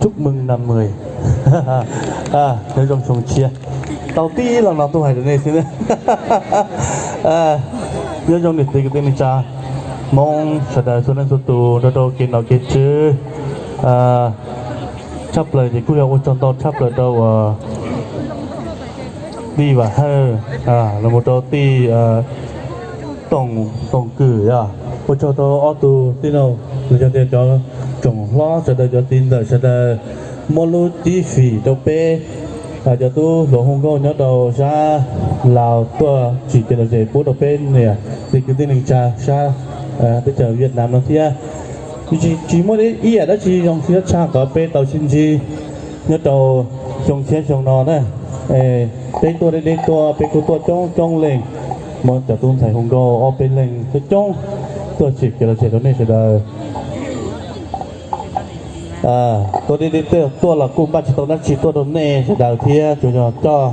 Chúc mừng năm mới. Nyob zoo xyoo tshiab. Tau tib lo no tuaj hais rau nej xwb. Nyob zoo niam txiv kwv tij neej tsa Hmoob sawv daws txhua leej txhua tus nrog rau kev nom kev tswv. Tshaj plaws ces kuj yog ua tsaug ntau tshaj plaws rau uas tij Vam Hawj los mus rau tij Toom, Toom Kwm yog. Ua tsaug rau ob tug tij laug los yog tias cov tsoom hlob sawv daws, cov txiv ntxawm sawv daws muab lub cib fim rau peb cov tub hluas hu nkauj nyob rau sab Laus tuaj tsim kev lom zem pub rau peb niam txiv kwv tij neej tsa sab teb chaws Vietnam no thiab. Tsis muaj ib yam dab tsi zoo siab tshaj qhov peb tau sib ntsib nyob rau xyoo tshiab xyoo no na. Peb tuaj deb deb tuaj, peb kuj tuaj coob coob leej, muaj cov tub ntxhais hu nkauj ob peb leeg coob coob tuaj tsim kev lom zem rau nej sawv daws. Tuaj deb deb tuaj los kuj npaj tsis tau dab tsi tuaj rau nej sawv daws thiab, tsuas yog coj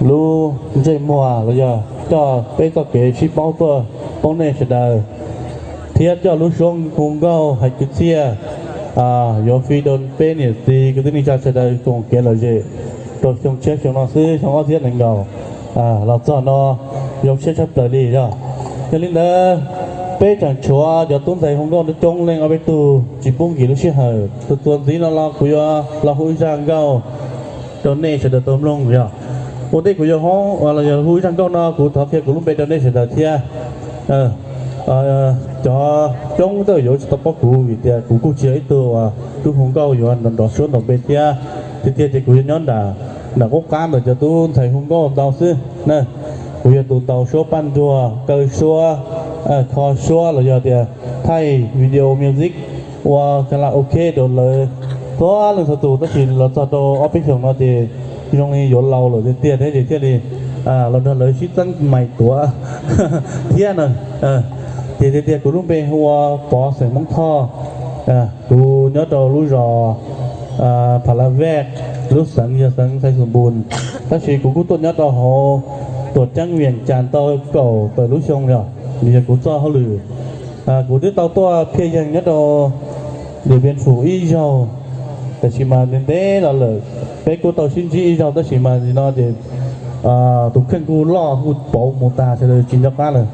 lub ntsej muag los yog coj peb txoj kev sib paub tuaj poob nej sawv daws, thiab coj lub suab hu nkauj hais kwv txhiaj yuav fij rau peb niam txiv kwv tij neej tsa sawv daws koom kev lom zem rau xyoo tshiab xyoo no xwb, xyoo ob txhiab nees nkaum los txog no zoo siab tshaj plaws li yog. Yog li ntawd, peb tseem tshuav cov tub ntxhais hu nkauj coob leej ob peb tug tsis pub nkim lub sij hawm. Txuas txuas ntxiv no los kuv yuav los hu ib zaj nkauj rau nej sawv daws tau mloog yog. Ua ntej kuv yuav hoob los yog hu ib zaj nkauj no kuv thov qhia kuv lub npe rau nej sawv daws thiab. Cov coob tej yuav tsis tau paub kuv vim tias kuv kuj tsis yog ib tug uas tub hu nkauj yuav nrov suab ntaus npe thiab. Tiag tiag ces kuv yuav nyob nram, nram qub qab ntawm cov tub ntxhais hu nkauj ntau xwb na. Kuv yog tus ntaus suab paj nruag, kaw suab, kho suab los yog tias thaij video music ua karaoke rau lawv txhua leej txhua tus, tab sis los txog rau ob peb xyoos no ces zoo li yuav laus lawm tiag tiag thiab ces thiaj li los nrog lawv sib txeeb mais tuav thiab na. Ces tiag tiag kuv lub npe hu ua Pov xeem Hmoob Thoj. Kuv nyob rau lub zos Pha La Vej, lub xeev yog xeev Xais Xus Npus, tab sis kuv kuj tuaj nyob rau hauv tuam ceeb Vias Cas tau kaum tawm lub xyoo yog, nws yog kuv txoj hauj lwm. Kuv twb tau tuaj phiaj yeeg nyob rau Điện Biên Phủ ib zaug, tab sis mas ntev ntev los lawm, peb kuj tau sib ntsib ib zaug tab sis mas nim no ces tus kheej kuj loj kuj pauv mus tas sawv daws tsis nco qab lawm.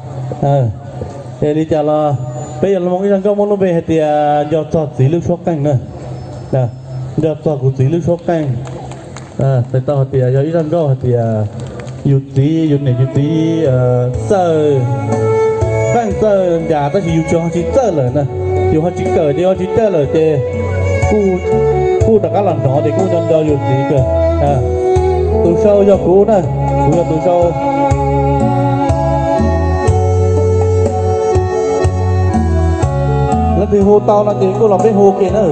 Es li cas los peb yuav los mloog ib zaj nkauj muaj lub npe hais tias Nco txog txiv lub suab qeej na. Nco txog kuv txiv lub suab qeej. Hais tau hais tias yog ib zaj nkauj hais tias yus txiv, yus niam yus txiv txawj, qeej txawj ncas tab sis yus tsis ho tsis txawj lawm na, yus ho tsis kawm ces yus ho tsis txawj lawm ces kuj, kuj rov qab los hnov ces kuj nco nco yus txiv kawg. Tus sau yog kuv na, kuv yog tus sau. Leej twg hu tau no ces kuj los peb hu ke na.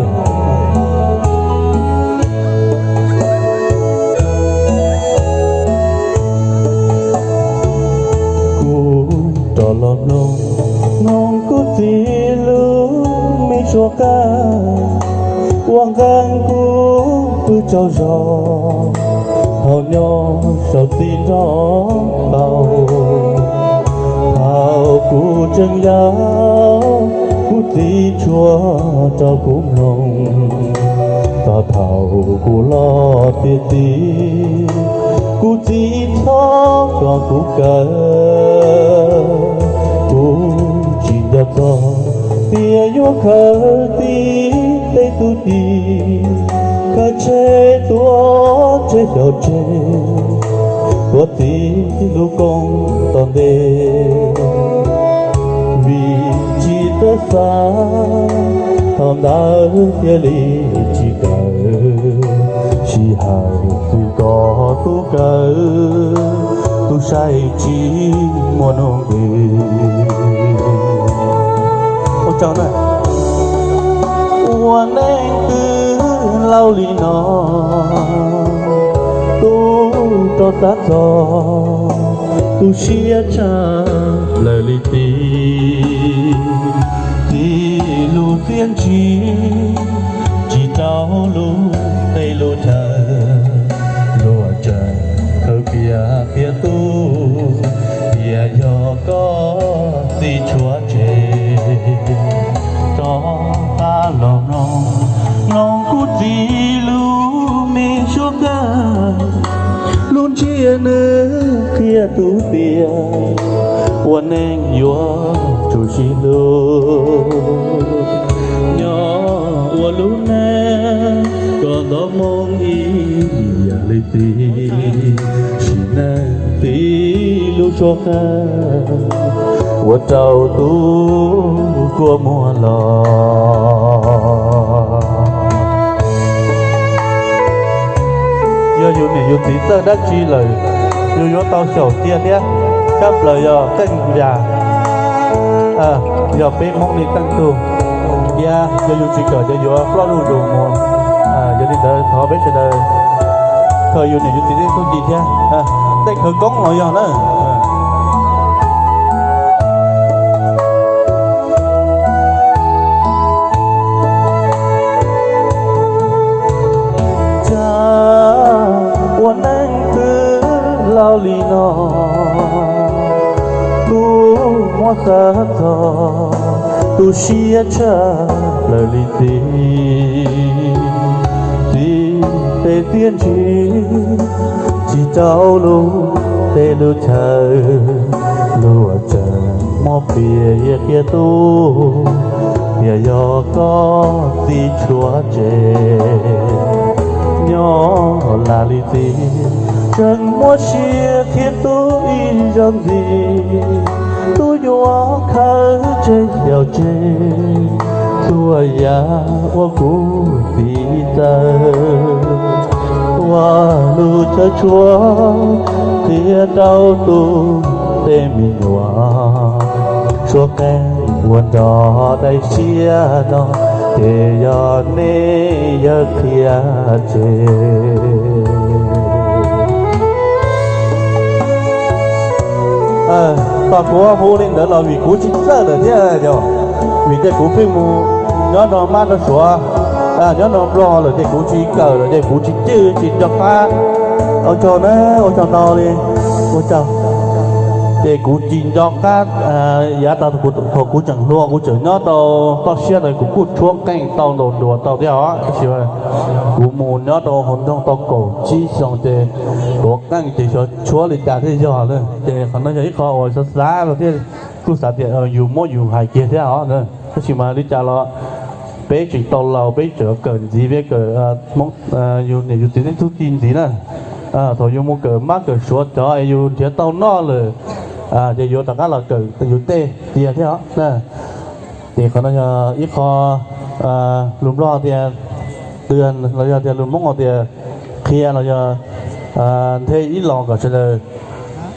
Kuv rov los mloog, mloog kuv txiv lub me suab qeej, ua nqeeb kuv pw tsaug zog, thaum nyob saum txiv nrog tau. Thaum kuv tseem yau, kuv txiv tshua rau kuv mloog, txog thaum kuv loj tiav txiv, kuv txiv txhob kom kuv kawm. Kuv tsis nco txog tias yuav khaws txiv tej txuj ci, khaws tsheb tuav tsheb xyaum tseg, tuav txiv lub kooj tom ntej. Vim tsis txawj xav, thaum ntawd thiaj li tsis kawm, sij hawm txwv kom tub kawm, tub saib tsis muaj nuj nqis. Ua tsaug na. Ua neej twb laus li no, tub rov tab txog, tu siab tshaj plaws li txiv. Txiv lub txiaj ntsig tsis raug lub teb lub chaw, luag tseem khaws piav tias tub, tias yog koj txiv tshuav tseg. Rov qab los Nws qhia tus tias ua neej yuav tsum sib hlub, nyob ua lub neej kom nto moo ib yam li txiv, sim neej txiv lub suab qab ua rau tub kua muag los. Yog yus niam yus txiv txawj dab tsi lawm, yus yuav tau xyaum cia thiab. Tshaj plaws yog Teej Yas, yog peb Hmoob li Teej tug, thiab yog yus tsis kawm ces yuav ploj zuj zus mus. Yog li ntawd thov peb sawv daws khaws yus niam yus txiv tej txuj ci thiab, tej khawv koob los yog na. Cas ua neej twg laus li no, kuv muab xav txog tu siab tshaj plaws li txiv. Txiv, tej txiaj ntsig tsis tau lub teb lub chaw, luag tseem muab piav qhia tub tias yog koj txiv tshuav tseg. Nyob lam li txiv tseem muab siab qhia tub ib zaug ntxiv, tub yuav khawb tseg xyaum tseg txhua yam uas kuv txiv txawj ua lub chaw tshuab qhia rau tus tej me nyuam. Suab qeej ua nrog daim siab no, ces yog nej yawg qhia tseg. Tau kuv hu li ntawd los vim kuv tsis txawj lawm thiab yog, vim tias kuv pheej mus nyob nrog mab nrog suav, nyob nrog nplog lawm ces kuv tsis kawm lawm ces kuv tsis cwj tsis nco qab. Ua tsaug na, ua tsaug ntau li, ua tsaug. Ces kuv tsis nco qab, yav tag thaum kuv tseem hluas kuv tseem nyob rau toj siab ntawd kuv kuj tshuab qeej tau ntaus nruas tau thiab os, tab sis kuv mus nyob rau hauv nroog tau kaum tsib xyoo ces tuav qeej ces xyov tshuab li cas thiaj yog na. Ces qhov no yog ib qho uas xav xav los thiaj kuj xav tias yus muab yus hais kiag thiab os, tab sis mas li cas los peb tseem tau laus peb tseem kawm ntxiv peb kawm Hmoob, yus niam yus txiv tej txuj ci ntxiv na. Thaum yus mus kawm mab kawm suav cov es yus nrhiav tau noj lawm, ces yuav rov qab los kawm yus tej cia thiab os. Ces qhov no yog ib qho lus nplog tias, twg los yog tias lus Hmoob tias qhia los yog nthe ib los kom sawv daws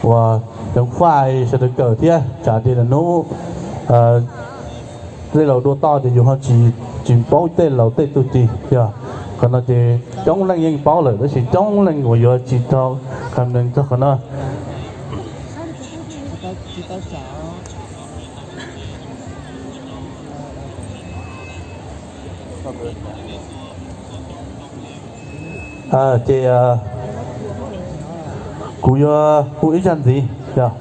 uas ceev faj sawv daws kawm thiab tsam tias lwm hnub tej laus dua toj ces yus ho tsis paub tej laus tej txuj ci yog. Qhov no ces coob leej yeej paub lawm tab sis coob leej uas yuav tsis tau qha nees txog qhov no. Ces kuv yuav hu ib zaj ntxiv yog,